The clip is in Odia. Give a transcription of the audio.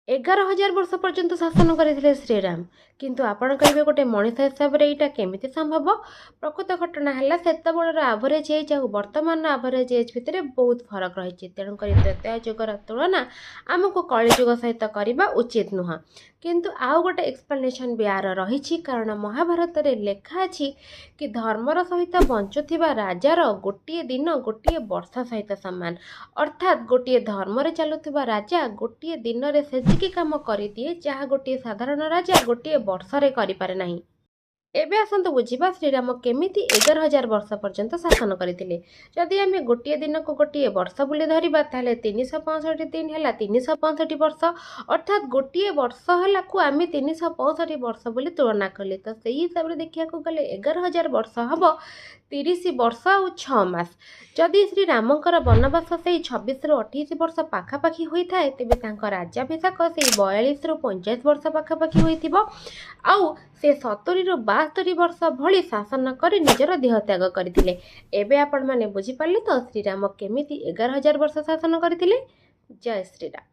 11,000 ବର୍ଷ ପର୍ଯ୍ୟନ୍ତ ଶାସନ କରିଥିଲେ ଶ୍ରୀରାମ। କିନ୍ତୁ ଆପଣ କହିବେ, ଗୋଟେ ମଣିଷ ହିସାବରେ ଏଇଟା କେମିତି ସମ୍ଭବ? ପ୍ରକୃତ ଘଟଣା ହେଲା, ସେତେବେଳର ଆଭରେଜ୍ ଏଜ୍ ଆଉ ବର୍ତ୍ତମାନର ଆଭରେଜ୍ ଏଜ୍ ଭିତରେ ବହୁତ ଫରକ ରହିଛି। ତେଣୁକରି ତ୍ରେତୟା ଯୁଗର ତୁଳନା ଆମକୁ କଳିଯୁଗ ସହିତ କରିବା ଉଚିତ ନୁହଁ। କିନ୍ତୁ ଆଉ ଗୋଟେ ଏକ୍ସପ୍ଲାନେସନ୍ ବି ୟାର ରହିଛି, କାରଣ ମହାଭାରତରେ ଲେଖା ଅଛି କି ଧର୍ମର ସହିତ ବଞ୍ଚୁଥିବା ରାଜାର ଗୋଟିଏ ଦିନ ଗୋଟିଏ ବର୍ଷ ସହିତ ସମାନ। ଅର୍ଥାତ୍ ଗୋଟିଏ ଧର୍ମରେ ଚାଲୁଥିବା ରାଜା ଗୋଟିଏ ଦିନରେ ସେତିକି କାମ କରିଦିଏ, ଯାହା ଗୋଟିଏ ସାଧାରଣ ରାଜା ଗୋଟିଏ ବର୍ଷରେ କରିପାରେ ନାହିଁ। ଏବେ ଆସନ୍ତୁ ବୁଝିବା, ଶ୍ରୀରାମ କେମିତି 11,000 ବର୍ଷ ପର୍ଯ୍ୟନ୍ତ ଶାସନ କରିଥିଲେ। ଯଦି ଆମେ ଗୋଟିଏ ଦିନକୁ ଗୋଟିଏ ବର୍ଷ ବୋଲି ଧରିବା, ତାହେଲେ 365 ଦିନ ହେଲା 365 ବର୍ଷ। ଅର୍ଥାତ୍ ଗୋଟିଏ ବର୍ଷ ହେଲାକୁ ଆମେ 365 ବର୍ଷ ବୋଲି ତୁଳନା କଲେ। ତ ସେଇ ହିସାବରେ ଦେଖିବାକୁ ଗଲେ 11,000 ବର୍ଷ ହେବ 30 ବର୍ଷ ଆଉ 6 ମାସ। ଯଦି ଶ୍ରୀରାମଙ୍କର ବନବାସ ସେଇ 26ରୁ 28 ବର୍ଷ ପାଖାପାଖି ହୋଇଥାଏ, ତେବେ ତାଙ୍କ ରାଜ୍ୟାଭିଷେକ ସେଇ 42ରୁ 45 ବର୍ଷ ପାଖାପାଖି ହୋଇଥିବ। ଆଉ ସେ 70ରୁ 72 ବର୍ଷ ଭଳି ଶାସନ କରି ନିଜର ଦେହତ୍ୟାଗ କରିଥିଲେ। ଏବେ ଆପଣମାନେ ବୁଝିପାରିଲେ ତ, ଶ୍ରୀରାମ କେମିତି 11,000 ବର୍ଷ ଶାସନ କରିଥିଲେ? ଜୟ ଶ୍ରୀରାମ।